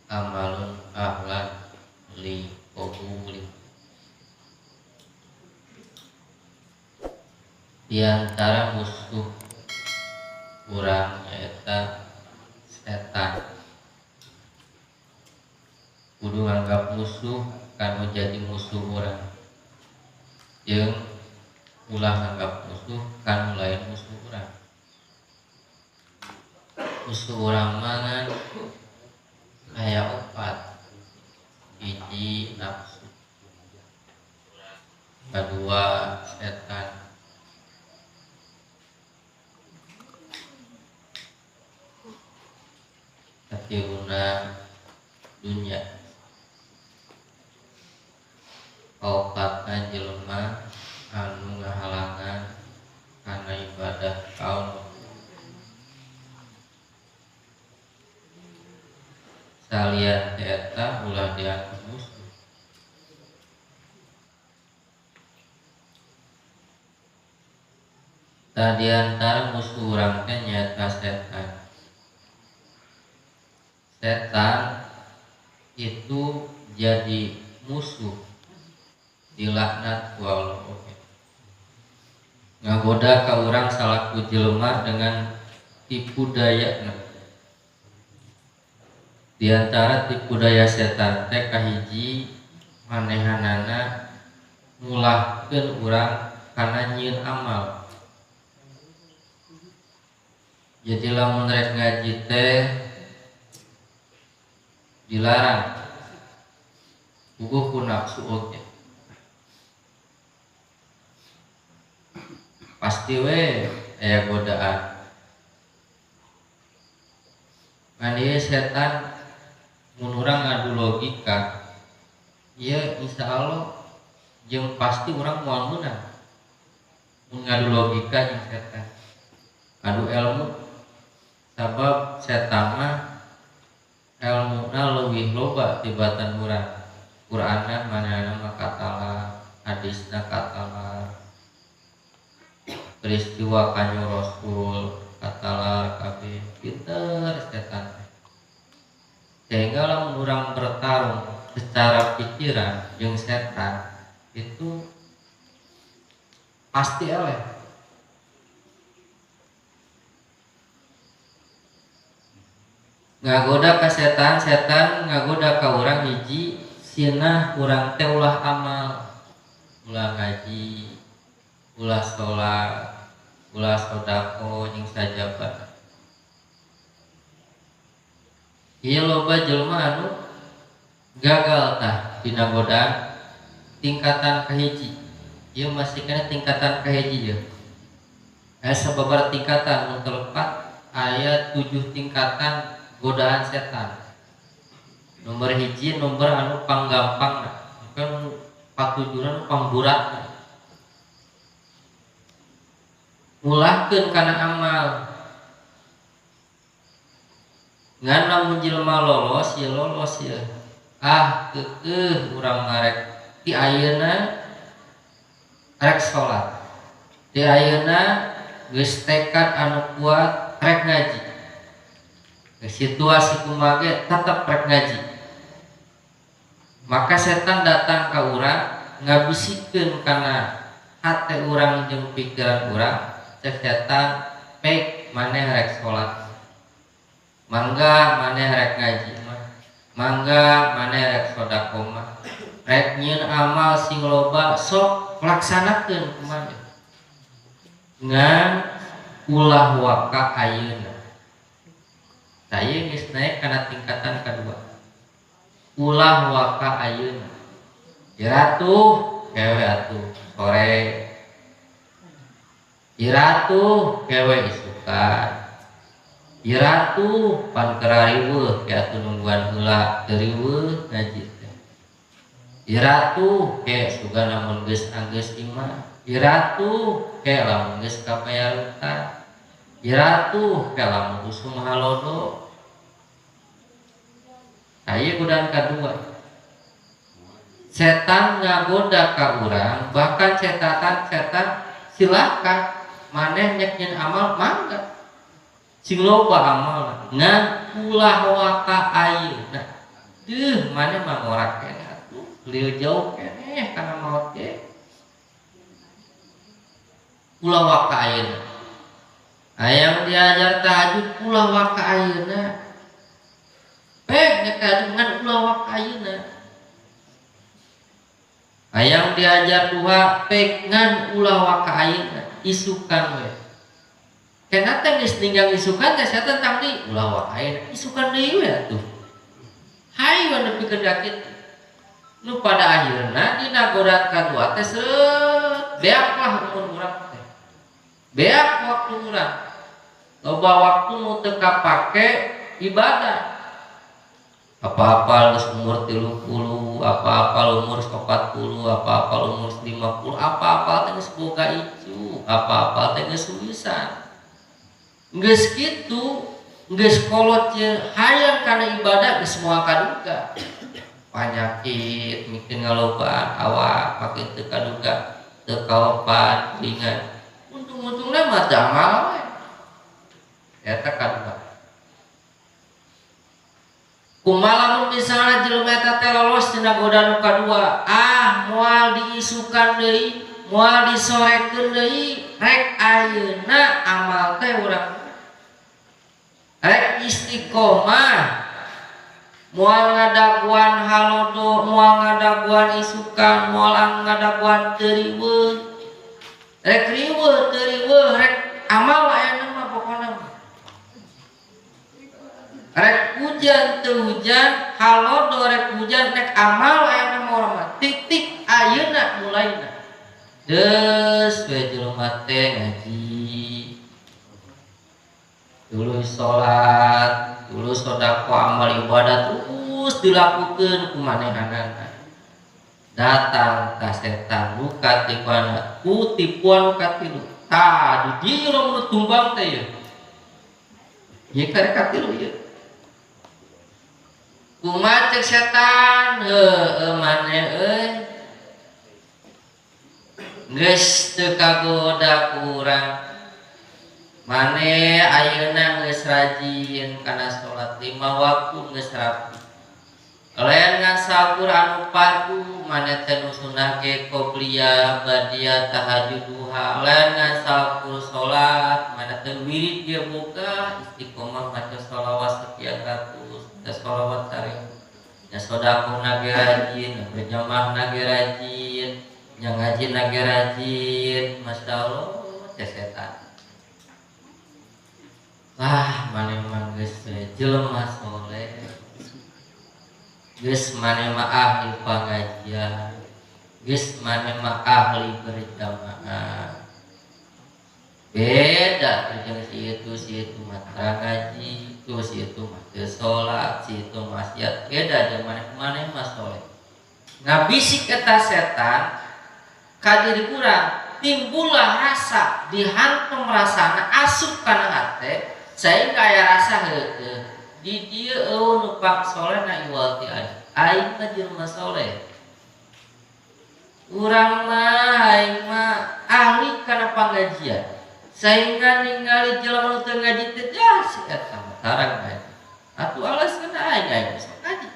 Amalun ahlan li qabuli. Di antara musuh urang nyaeta setan. Kudu nganggap musuh kanu jadi musuh urang, jeung ulah nganggap musuh kanu lain musuh urang. Musuh urang mah ngan aya opat. Hiji nafsu, kadua setan, katiluna dunya, kaopatna jelema anu ngahalangan kana ibadah ka Allah. Salian ti eta ulah dianggap musuh. Tah di antara musuh urang teh nyaeta setan. Setan itu jadi musuh, dilaknat ku Allah oge. Ngagoda ka urang salaku jelema dengan tipu dayana. Di antara tipu daya setan teh kahiji manehanana ngulahkeun urang kana nyieun amal. Jadi lamun rek ngaji teh dilarang, puguh ku nafsu oge. Pasti we aya godaan. Ngan ieu setan mun urang ngadu logika, ieu insya Allah jeung pasti urang moal meunang. Mun ngadu logika jeung setan, ngadu ilmu, sabab setan mah elmuna leuwih loba tibatan urang. Qur'anna manehna mah katala, hadisna katala, peristiwa kanjeng Rasul katala kabeh, pinter setan. Sehingga lamun urang bertarung secara pikiran jeung setan itu pasti eleh. Ngagoda ka setan, setan ngagoda ka urang hiji sinah urang teh ulah amal, ulah ngaji, ulah salat, ulah sedekah jeung sajabana. Ieu loba jelema anu gagal tah dina godaan tingkatan kahiji. Ieu masih kena tingkatan kahiji ye. Aya sababaraha tingkatan mun telepat aya 7 tingkatan godaan setan. Nomor hiji nomor anu panggampangna, kan patujuran pangburatna. Mulahkeun kana amal. Ngan lamun jelema lolos ya lolos ya. Ah keukeuh urang ngarek ti ayeuna rek salat. Ti ayeuna geus tekad anu kuat rek ngaji. Situasi kumaha ge tetep rek ngaji. Maka setan datang ka urang ngabisikeun kana hate urang jeung pikiran urang, cek setan pek maneh rek salat. Mangga maneh rek ngaji mah, mangga maneh rek sedekah mah, rek nyieun amal sing loba sok laksanakeun kumaha. Ngan ulah waka ayeuna. Tah ieu geus naik kana tingkatan kadua. Ulah waka ayeuna. Iratuh kewe atuh sore. Iratuh kewe isukan. Iratuh pan keur riweuh ke atuh nungguan heula teu riweuh ngaji teh. Iratuh ke sugan lamun geus anggeus imah. Iratuh ke lamun geus kabayar utang. Iratuh ke lamun usum halodo. Tah ieu godaan kadua. Setan ngagoda ka urang, bahkan setan silakan maneh nyek nyeun amal mangga. Sing loba amal ngan ulah waka ayeuna. Deuh maneh mah ngorak keneh atuh lieu jauh keneh kana maot ge. Ulah waka ayeuna. Hayang diajar tahajud ulah waka ayeuna. Pek nya tahajud ngan ulah waka ayeuna. Hayang diajar duha pek ngan ulah waka ayeuna, isukan we. Kena teh geus ninggang isukan teh setan tang di ulah waka ayeuna, isukan deui we atuh. Hayu nepikeun ka kitu. Nu pada akhirna dina godaan kadua teh seureut beaklah umur urang teh. Beak waktu urang. Loba waktu nu teu kapake ibadah. Apa-apa geus umur 30, apa-apa umur 40, apa-apa umur 50, apa-apa teh geus boga icu, apa-apa teh geus wisan. Geus kitu, geus kolot ye hayang kana ibadah geus moal kaduga. Panyakit mikeun ngalobaan awak makin teu kaduga, teu kaopan ringan. Untung-untungna mah teu amal we. Eta kaduga. Kumaha lamun misalna jelema eta teh lolos tina godaan nu kadua, ah moal diisukan deui, moal disorekeun deui, rek ayeuna amal teh urang rek istiqomah, moal ngadaguan halodo, moal ngadaguan isukan, moal ngadaguan teu riweuh. Rek riweuh teu riweuh, rek amal ayeuna mah pokona mah. Rek hujan teu hujan, halodo rek hujan, rek amal ayeuna mah urang mah. Titik ayeuna mulaina. Deus we jelema teh ngaji. Tuluy salat, tuluy sedekah amal ibadah terus dilakukeun ku manehanana. Datang ka setan nu katipuan, ku tipuan nu katilu. Tah di dieu lamun tumbang teh ieu. Ieu karek katilu ieu. Kumaha cek setan heueuh maneh euy. Geus teu kagoda ku urang. Maneh ayeuna geus rajin kana salat 5 waktu geus rapi. Lain ngan sakur anu fardu maneh teh nu sunah ge qobliyah, ba'diyah, tahajud, duha. Lain ngan sakur salat maneh teh wirid ge boga istiqomah maca sholawat sekian ratus, teh sholawat 1000. Nya sedekahna ge rajin, nya berjamaahna ge rajin, nya ngajina ge rajin, masyaallah teh setan. Wah, maneh mah geus jelema soleh. Geus maneh mah ahli pengajian. Geus maneh mah ahli berjamaah. Beda jeung si itu mah tara ngaji, tuh si itu mah teu salat, si itu maksiat. Beda jeung maneh, maneh mah soleh. Ngabisik eta setan ka diri urang, timbullah rasa, dihantam rasana asup kana hate sehingga aya rasa heueuh di dieu eueuh nu pang soleh na iwal ti aing. Aing mah jelema soleh. Urang mah aing mah ahli kana pangajian. Sehingga ningali jelema nu teu ngaji teh dah si eta mah tara ngaji. Atuh alasanna aing aing geus ngaji.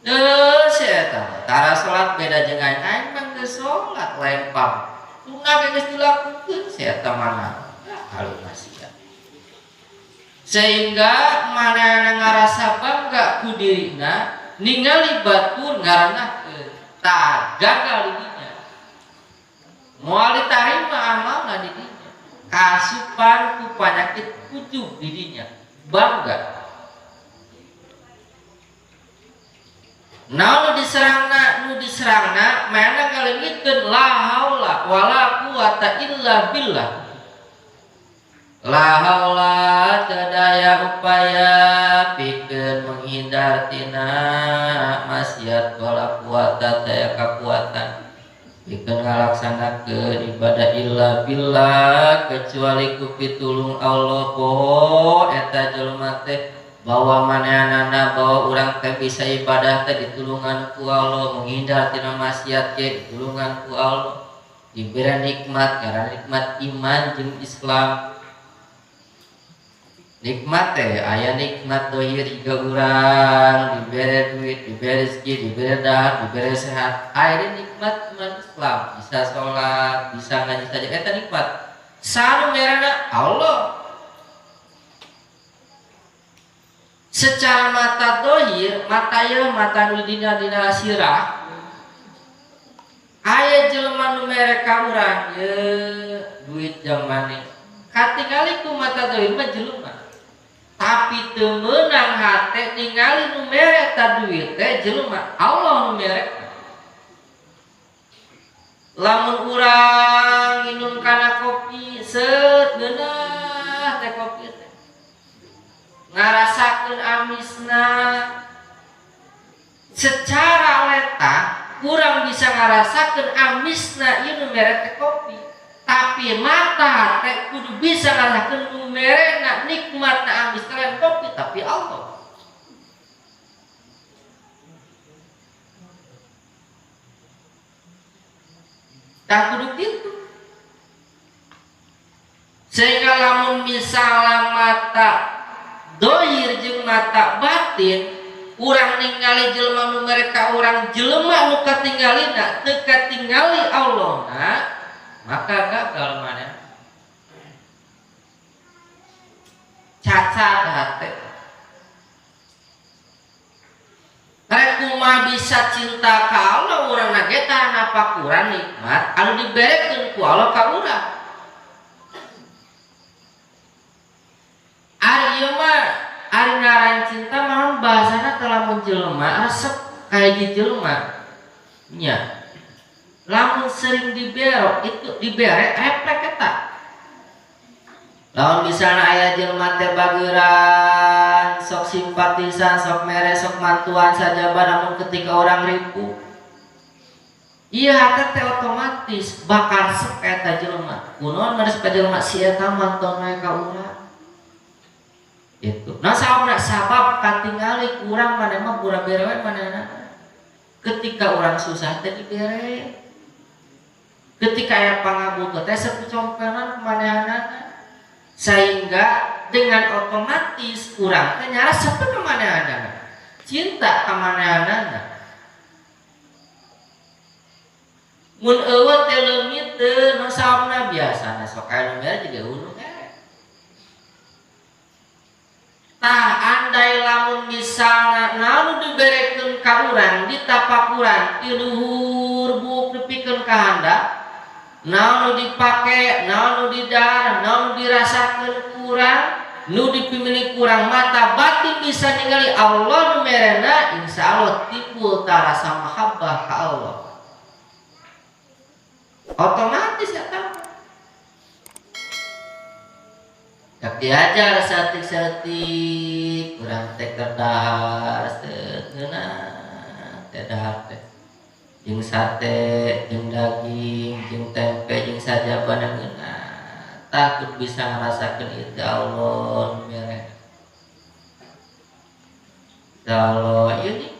Deus si eta mah tara salat beda jeung aing, aing mah geus salat lain pang. Sunah ge geus dilakukeun si eta mah halu maksiat. Sehingga manehna ngarasa bangga ku dirina ningali batur ngaranahkeun tah gagal di dinya. Moal ditarima amalna di dinya. Kasupan ku panyakit ujub di dinya. Bangga. Nah, nu diserangna mana ngaleungitkeun la haula wala quwata illa billah. La haula teu daya upaya pikeun menghindar tina maksiat wala quwata teu kakuatan pikeun ngalaksanakeun ibadah illa billah kecuali ku pitulung Allah. Poho eta jelema teh bahwa manehanana bahwa urang teh bisa ibadah teh ditulungan ku Allah, menghindar tina maksiat ge ditulungan ku Allah, diberi nikmat karena nikmat iman jeung Islam. Nikmat teh aya nikmat dohir jiga urang dibere duit, dibere rezeki, dibere dahar, dibere sehat. Aya nikmat iman Islam, bisa sholat, bisa ngaji saja eta nikmat. Sanu merana Allah. Secara mata dohir, mata ieu mata nu dina dina sirah. Aya jelema nu mere ka urang ye duit jang maneh. Katingali ku mata dohir mah jelema. Tapi teu meunang hate ningali nu mere ta duit teh jelema, Allah nu mere. Lamun urang nginum kana kopi seut ngeunah teh kopi teh. Ngarasakeun amisna secara letah kurang bisa ngarasakeun amisna ieu nu mere teh kopi. Tapi mata teh kudu bisa ngarasakeun nu merena nikmatna amis lain kopi tapi Allah. Tah kudu kitu. Sehingga lamun misalnya mata dohir jeung mata batin urang ningali jelema nu mereka urang jelema nu katinggalina teu katingali Allahna maka gagal mana cacat hati. Rek kumaha bisa cinta ka Allah urang na ge tah kurang nikmat anu diberekeun ku Allah ka urang. Ari ieu mah ari ngaran cinta mah bahasana teh lamun jelema resep ka hiji jelema nya. Lamun sering diberok itu dibere refleks eta. Lamun misalna aya jelema teh bageuran sok simpatisan sok mere sok mantuan sajaba namun ketika orang ripuh ieu hate teh otomatis bakal resep ka eta jelema. Kunaon resep ka jelema si eta mantuan we ka urang. Itu. Nah sababna sabab katingali kurang maneh mah pura bere we manehna. Ketika orang susah teh dibere. Ketika aya pangabutuh teh sakucompenan kumanehanana. Sehingga dengan otomatis urang teh nyarasep ka manehanana. Cinta ka manehanana. Mun eueuh teh leungit teu nu sababna biasana sok aya nu mere juga eueuh. Tah andai lamun misalna naon diberekeun ka urang ditapakuran ti luhur buuk dipikeun ka handap naon nu dipake naon nu didahar naon nu dirasakeun ku urang nu dipimilik ku urang mata batin bisa ningali Allah nu merena insyaallah timbul ta rasa mahabbah ka Allah otomatis eta. Tak diajar satik-satik urang teh keur dahar ngeunah teh dahar teh jeung sate jeung daging jeung tempe jeung sajabana ngeunah takut bisa ngarasakeun ieu teh Allah nu mere. Allah ieu